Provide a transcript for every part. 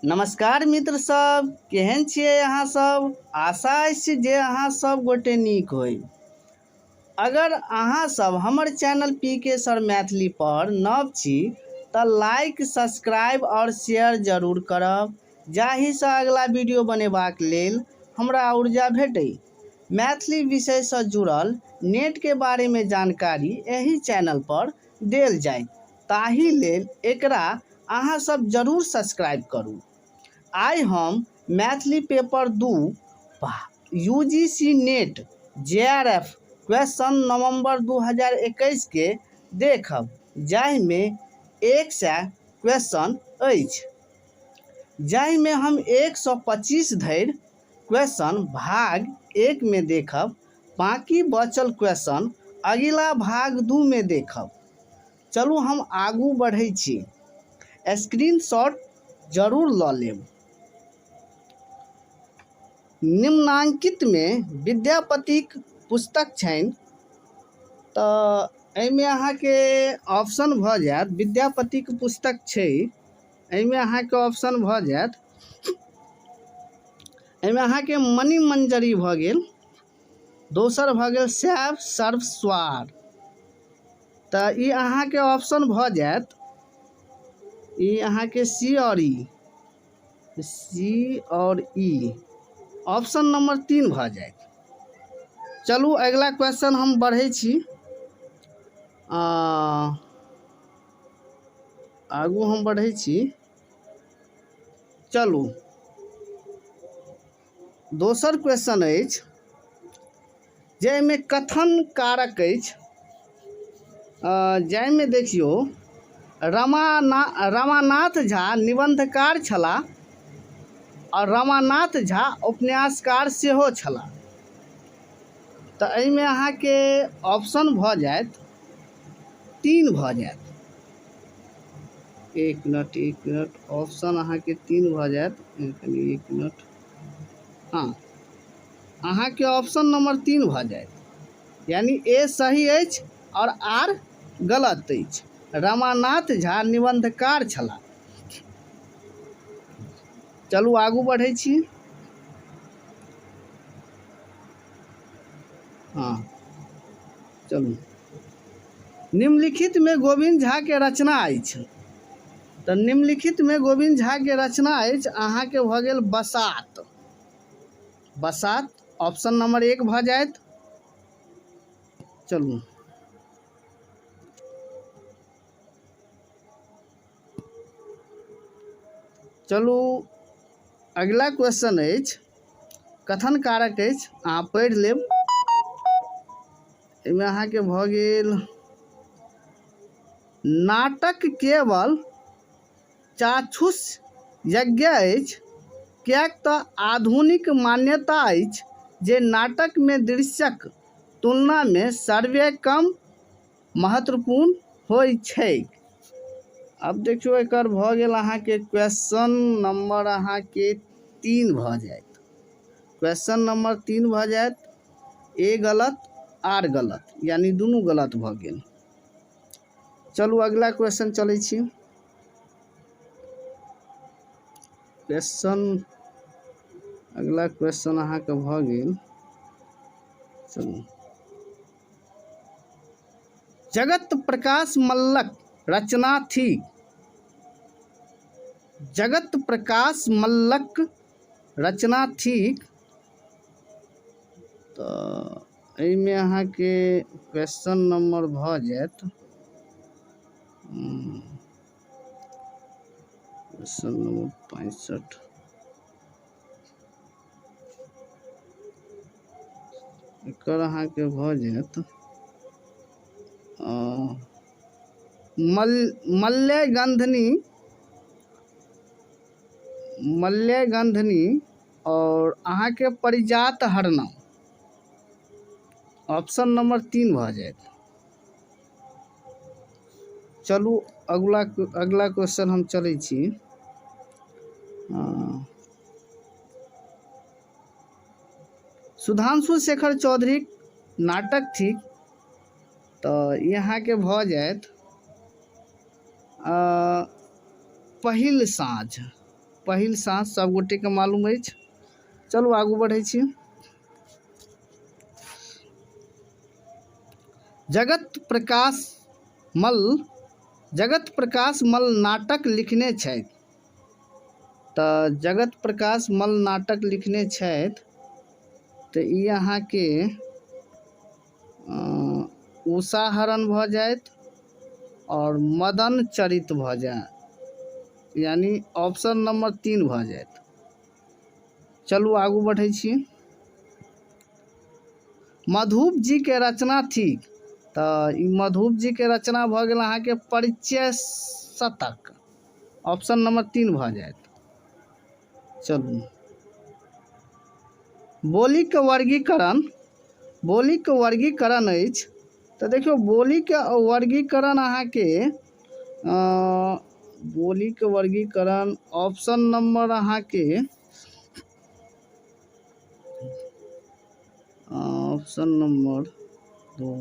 नमस्कार मित्र सब, केहन छियै अहाँ सब? आशा अछि जे अहाँ सब गोटे नीक होइ। अगर अहाँ सब हमर चैनल पी के सर मैथिली पर नव छी तऽ लाइक, सब्सक्राइब और शेयर जरूर करब, जाहिसँ अगला वीडियो बनेबाक लेल हमरा ऊर्जा भेटै। मैथिली विषयसँ जुड़ल नेटके बारेमे जानकारी एहि चैनल पर देल जायत, ताहि लेल एकरा अहाँ सब जरूर सब्सक्राइब करू। आइ हम Maithili paper 2 U G C NET J R F question नवम्बर 2021 के देखब, जाहिमे 100 क्वेश्चन अछि, जाहिमे हम 125 धरि क्वेश्चन भाग 1 मे देखब, बाकी बचल क्वेश्चन अगिला भाग 2 मे देखब। चलू हम आगू बढ़ै छी। स्क्रीनशॉट जरूर लऽ लेब। निम्नांकितमे विद्यापतिक पुस्तक छनि, तऽ एहिमे अहाँके ऑप्शन भऽ जायत। विद्यापतिक पुस्तक छै, एहिमे अहाँके ऑप्शन भऽ जायत। एहिमे अहाँके मणिमञ्जरी भऽ गेल, दोसर भऽ गेल शैव सर्वस्वार। तऽ ई अहाँके ऑप्शन भऽ जायत, ई अहाँके सी आओर ई, सी आओर ई ऑप्शन नंबर 3 भऽ जायत। चलू अगिला क्वेश्चन हम बढ़ै छी, आगू हम बढ़ै छी। चलू दोसर क्वेश्चन अछि जाहिमे कथन कारक अछि, जाहिमे देखियौ रमानाथ झा निबंधकार छलाह आओर रमानाथ झा उपन्यासकार सेहो छलाह। तऽ एहिमे अहाँके ऑप्शन भऽ जायत 3 भऽ जायत। एक मिनट, एक मिनट, ऑप्शन अहाँके 3 भऽ जायत। कनि एक मिनट, हँ अहाँके ऑप्शन नंबर 3 भऽ जायत, यानी ए सही अछि आओर आर गलत अछि। रमानाथ झा निबंधकार छलाह। चलू आगू बढ़ै छी। हँ चलू, निम्नलिखित में गोविन्द झा के रचना अछि। तऽ निम्नलिखित में गोविन्द झा के रचना अछि अहाँके भऽ गेल बसात। बसात ऑप्शन नंबर 1 भऽ जायत। चलू चलू अगिला क्वेश्चन अछि, कथन कारक अछि, अहाँ पढ़ि लेब। एहिमे अहाँके भऽ गेल नाटक केवल चाक्षुष यज्ञ अछि, किएक तऽ आधुनिक मान्यता अछि जे नाटकमे दृश्यक तुलनामे श्रव्य कम महत्वपूर्ण होइत छैक। आब देखियौ एकर भऽ गेल अहाँके क्वेश्चन नंबर अहाँके 3 भऽ जायत। क्वेश्चन नंबर 3 भऽ जायत, ए गलत आर गलत, यानी दुनू गलत भऽ गेल। चलू अगिला क्वेश्चन चलै छी। क्वेश्चन अगिला क्वेश्चन अहाँके भऽ गेल, चलू जगत प्रकाश मल्लक रचना थिक। जगत प्रकाश मल्लक रचना थिक। तऽ एहिमे अहाँके क्वेश्चन नंबर भऽ जायत, क्वेश्चन नंबर 65। एकर अहाँके भऽ जायत मल्लयगंधनी, मल्लयगंधनी और अहाँके परिजात हरणम, ऑप्शन नंबर 3 भऽ जायत। चलू अगला अगला क्वेश्चन हम चलै छी। सुधांशु शेखर चौधरीक नाटक थिक, तऽ ई अहाँके भऽ जायत पहिल साँझ। पहिल साँझ सब गोटेके मालूम अछि। चलू आगू बढ़ै छी। जगत प्रकाश मल्ल जगत प्रकाश मल्ल नाटक लिखने छथि। तऽ जगत प्रकाश मल्ल नाटक लिखने छथि तऽ ई अहाँके उषाहरण भऽ जायत आओर मदन चरित भऽ जायत, यानी ऑप्शन नंबर 3 भऽ जायत। चलू आगू बढ़ै छी। मधुप जी के रचना थिक। तऽ ई मधुप जी के रचना भऽ गेल अहाँके परिचय शतक, ऑप्शन नंबर 3 भऽ जायत। चलू बोलीके वर्गीकरण, बोलीके वर्गीकरण अछि। तऽ देखियौ बोलीके वर्गीकरण अहाँके बोलीके वर्गीकरण ऑप्शन नंबर अहाँके ऑप्शन नंबर 2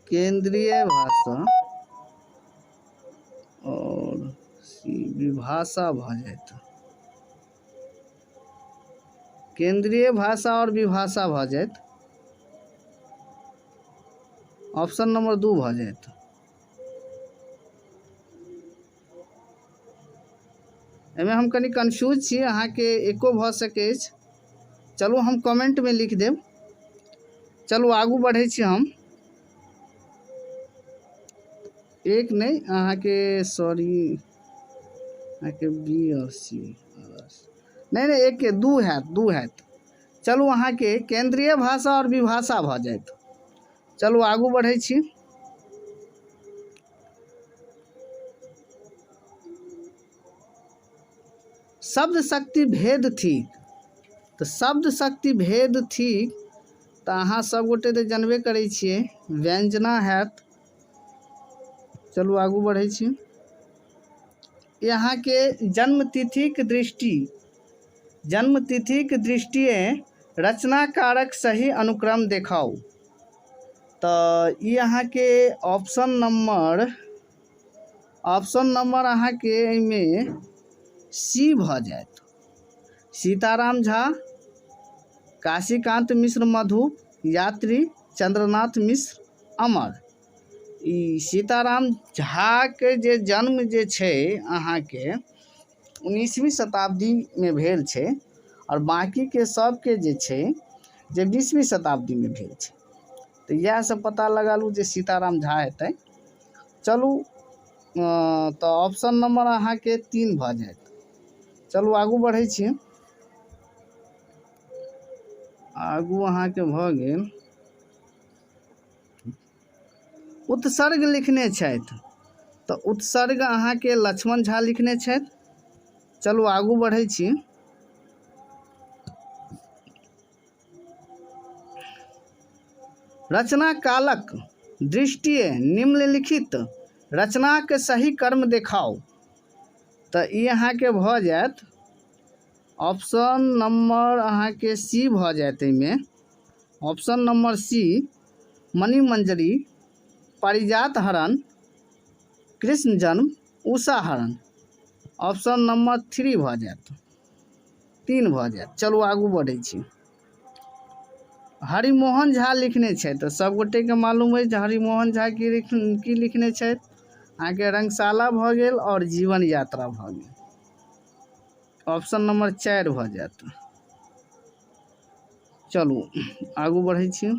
केंद्रीय भाषा और सी विभाषा भऽ जायत। केंद्रीय भाषा और विभाषा भऽ जायत, ऑप्शन नंबर 2 भऽ जायत। एहिमे हम कनि कन्फ्यूज छी, अहाँके एको भऽ सकैत अछि। चलू हम कमेंटमे लिख देब। चलू आगू बढ़ै छी हम। एक नहि अहाँके सॉरी अहाँके बी और सी नहि नहि एक के दू हैत, दू हैत। चलू अहाँके केंद्रीय भाषा और विभाषा भऽ जायत। चलू आगू बढ़ै छी। शब्द शक्ति भेद थिक। तऽ शब्द शक्ति भेद थिक तऽ अहाँ सब गोटे तऽ जानबे करै छियै, व्यंजना हैत। चलू आगू बढ़ै छी। अहाँके जन्मतिथिक दृष्टि, जन्मतिथिक दृष्टिए रचनाकारक सही अनुक्रम देखाउ। तऽ ई अहाँके ऑप्शन नंबर, ऑप्शन नंबर अहाँके एहिमे सी भऽ जायत। सीताराम झा, काशीकांत मिश्र मधु, यात्री, चंद्रनाथ मिश्र अमर। ई सीताराम झाके जे जन्म जे छै अहाँके 19वीं शताब्दीमे भेल छै आओर बाँकीके सबके जे छै जे 20वीं शताब्दीमे भेल छै। तऽ इएहसँ पता लगालू जे सीताराम झा हेतै। चलू तऽ ऑप्शन नंबर अहाँके 3 भऽ जायत। चलू आगू बढ़ै छी। आगू अहाँके भऽ गेल उत्सर्ग लिखने छथि। तऽ उत्सर्ग अहाँके लक्ष्मण झा लिखने छथि। चलू आगू बढ़ै छी। रचना कालक दृष्टिए निम्नलिखित रचनाक सही क्रम देखाउ। तऽ ई अहाँके भऽ जायत ऑप्शन नंबर अहाँके सी भऽ जायत। एहिमे ऑप्शन नंबर सी मणिमंजरी, पारिजात हरण, कृष्ण जन्म, उषा हरण। ऑप्शन नंबर 3 भऽ जायत, 3 भऽ जायत। चलू आगू बढ़ै छी। हरिमोहन झा लिखने छथि। तऽ सब गोटेके मालूम अछि जे हरिमोहन झा की लिखने छथि। अहाँके रंगशाला भऽ गेल आओर जीवन यात्रा भऽ गेल। ऑप्शन नंबर 4 भऽ जायत। चलू आगू बढ़ै छी।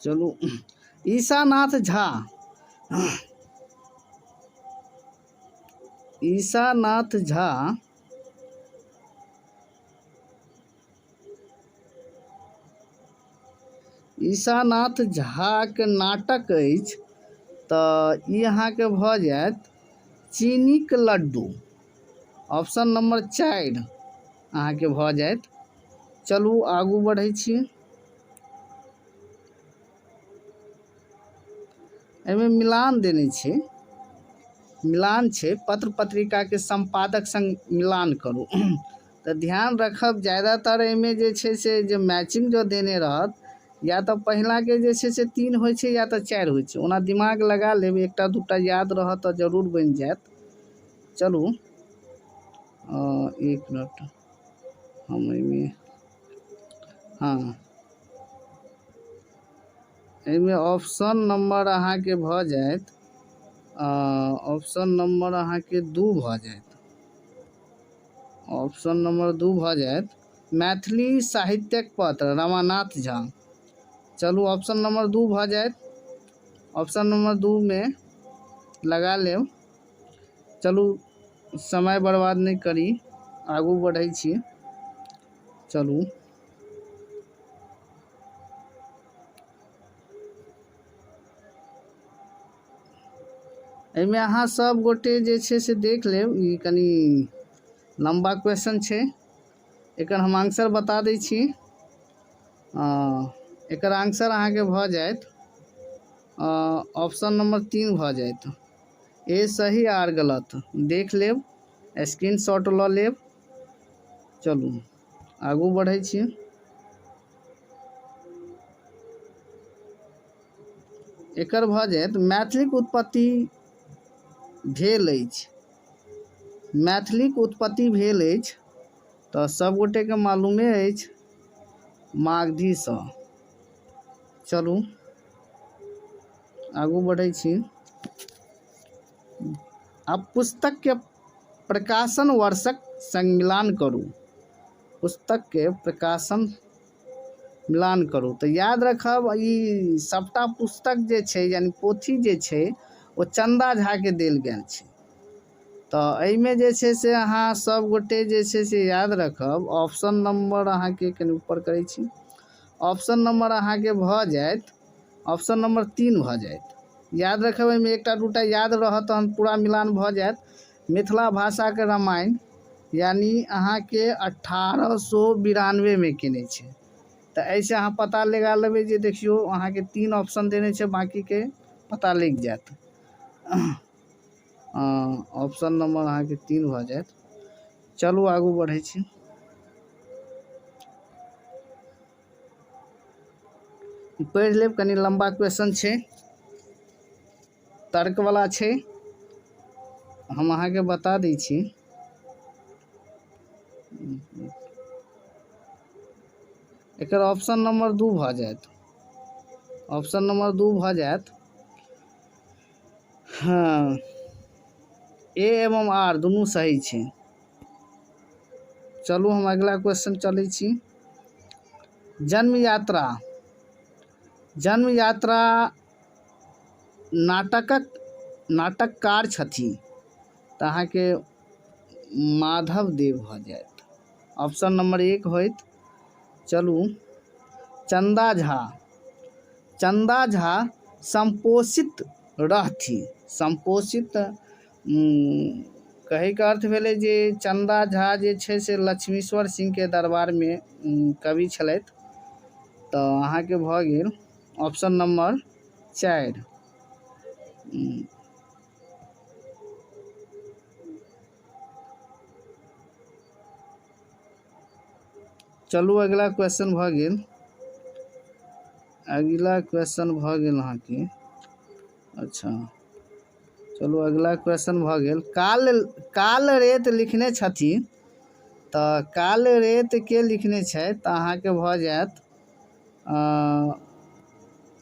चलू ईशानाथ झा, ईशानाथ झा ईशानाथ झाके नाटक अछि। तऽ ई अहाँके भऽ जायत चीनीक लड्डू, ऑप्शन नंबर 4 अहाँके भऽ जायत। चलू आगू बढ़ै छी। एहिमे मिलान देने छै। मिलान छै, पत्र पत्रिकाके सम्पादक सङ्ग मिलान करू। तऽ ध्यान रखब, ज्यादातर एहिमे जे छै से जे मैचिंग जो देने रहत, या तऽ पहिलाके जे छै से 3 होइ छै या तऽ 4 होइ छै। ओना दिमाग लगा लेब, एकटा दूटा याद रहत तऽ जरूर बनि जायत। चलू एक मिनट, हम एहिमे, हँ, एहिमे ऑप्शन नंबर अहाँके भऽ जायत, ऑप्शन नंबर अहाँके 2 भऽ जायत, ऑप्शन नंबर 2 भऽ जायत। मैथिली साहित्यक पत्र रमानाथ झा। चलू ऑप्शन नंबर 2 भऽ जायत, ऑप्शन नंबर 2 में लगा लेब। चलू समय बर्बाद नहि करी, आगू बढ़ै छी। चलू एहिमे अहाँ सब गोटे जे छै से देख लेब, ई कनि लम्बा क्वेश्चन छै, एकर हम आंसर बता दै छी। एकर आंसर अहाँके भऽ जायत ऑप्शन नंबर 3 भऽ जायत, ए सही आर गलत। देख लेब, स्क्रीनशॉट लऽ लेब। चलू आगू बढ़ै छी। एकर भऽ जायत मैथिलीक उत्पत्ति भेल अछि, मैथिलीक उत्पत्ति भेल अछि तऽ सब गोटेके मालूमे अछि मागधीसँ। चलू आगू बढ़ै छी। आब पुस्तकके प्रकाशन वर्षक संग मिलान करू, पुस्तकके प्रकाशन मिलान करू। तऽ याद रखब ई सबटा पुस्तक जे छै यानी पोथी जे छै ओ चंदा झाके देल गेल छै। तऽ एहिमे जे छै से अहाँ सब गोटे जे छै से याद रखब, ऑप्शन नंबर अहाँके कनि ऊपर करै छी, ऑप्शन नंबर अहाँके भऽ जायत ऑप्शन नंबर 3 भऽ जायत। याद रखब एहिमे एकटा दूटा याद रहत तहन पूरा मिलान भऽ जायत। मिथिला भाषाके रामायण यानी अहाँके 1892 में केने छै। तऽ एहिसँ अहाँ पता लगा लेबै जे देखियौ अहाँके 3 ऑप्शन देने छै, बाँकीके पता लागि जायत। ऑप्शन नंबर अहाँके 3 भऽ जायत। चलू आगू बढ़ै छी। पढ़ि लेब, कनि लम्बा क्वेश्चन छै, तर्कवला छै, हम अहाँके बता दै छी। एकर ऑप्शन नंबर 2 भऽ जायत, ऑप्शन नंबर 2 भऽ जायत। हाँ, ए एवं आर दुनू सही छै। चलू हम अगिला क्वेश्चन चलै छी। जन्म यात्रा, जन्म यात्रा नाटकक नाटककार छथि तऽ अहाँके माधव देव भऽ जायत, ऑप्शन नंबर 1 होयत। चलू चंदा झा, चंदा झा संपोषित रहथि, संपोषित कहैके अर्थ भेलै जे चंदा झा जे छै से लक्ष्मीश्वर सिंहके दरबारमे कवि छलथि। तऽ अहाँके भऽ गेल ऑप्शन नंबर 4। चलू अगिला क्वेश्चन भऽ गेल, अगिला क्वेश्चन भऽ गेल अहाँके, अच्छा चलू अगिला क्वेश्चन भऽ गेल। काल, काल रेत लिखने छथिन, तऽ काल रेत के लिखने छथि तऽ अहाँके भऽ जायत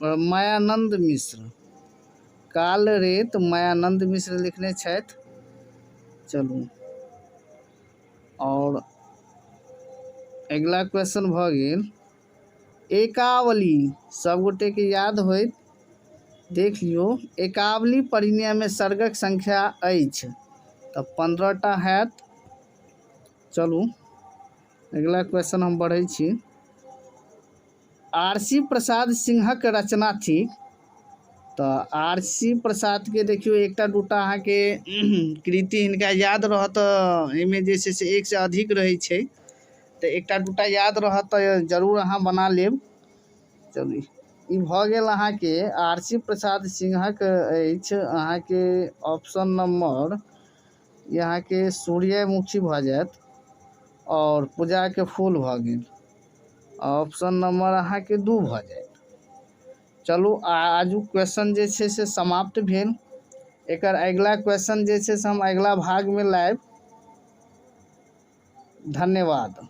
मायानंद मिश्र, काल रेत मायानंद मिश्र लिखने छथि। चलू और अगिला क्वेश्चन भऽ गेल एकावली, सब गोटे के याद होइत, देख लियौ। एकावली परिणय में सर्गक संख्या अछि तऽ 15टा हैत। चलू अगिला क्वेश्चन हम बढ़ै छी। आरसी प्रसाद सिंहक रचना थिक, तऽ आरसी प्रसाद के देखियौ एकटा दूटा अहाँके कृति हिनका याद रहत, एहिमे जे छै से 1 से अधिक रहै छै, तऽ एकटा दूटा याद रहत तऽ जरूर अहाँ बना लेब। चलू ई भऽ गेल अहाँके आरसी प्रसाद सिंहक अछि। अहाँके ऑप्शन नंबर ई अहाँके सूर्यमुखी भऽ जायत आओर पूजाके फूल भऽ गेल। ऑप्शन नंबर अहाँके 2 भऽ जायत। चलू, आजुक क्वेश्चन जे छै से समाप्त भेल। एकर अगिला क्वेश्चन जे छै से हम अगिला भागमे लायब। धन्यवाद।